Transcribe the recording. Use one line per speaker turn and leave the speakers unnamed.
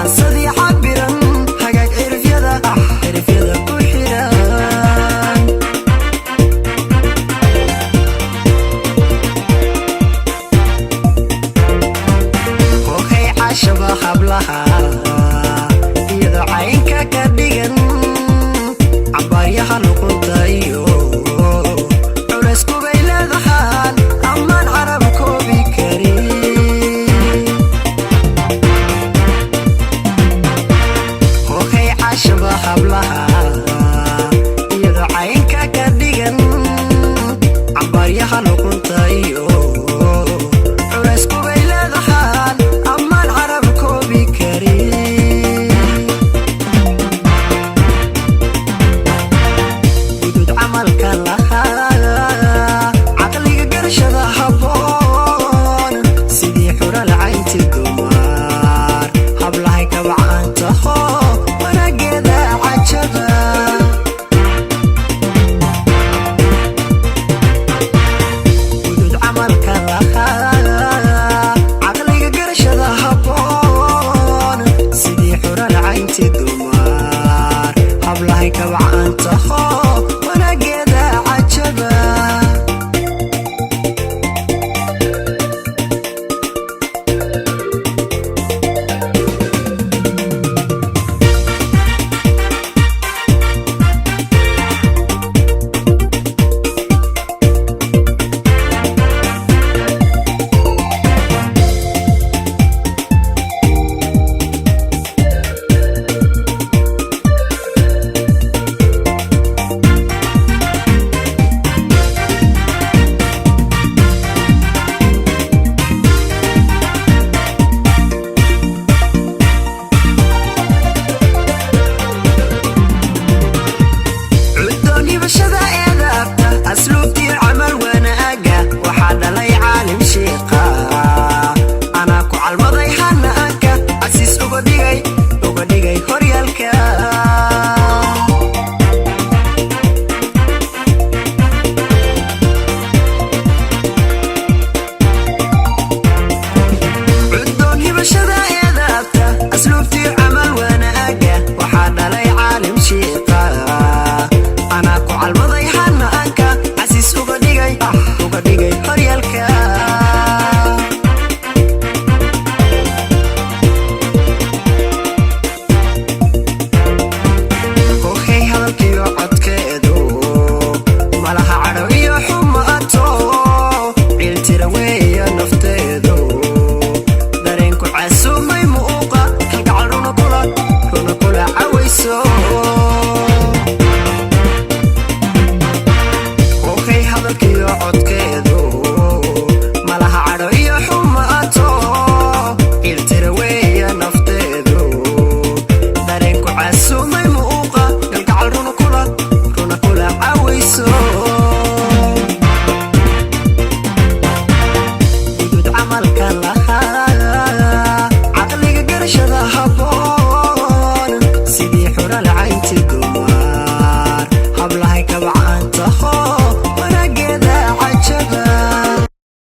Qaansadii cabiran, hagaag cirifyada, cirifyada ku xiran. Hokay cashaba hablaha, iyadoo caynka ka dhigan, cambaaryaha luqunta iyo culaysku bay leedahaan ammaan carab koobi karin. Hokay cashaba hablaha, iyadoo caynka ka dhigan, cambaaryaha luqunta iyo culaysku bay leedahaan ammaan carab koobi karin. Gudud camalka lahaa, caqliga garashada habboon, sidii xural caynti dumar hablahay kabacaantaho.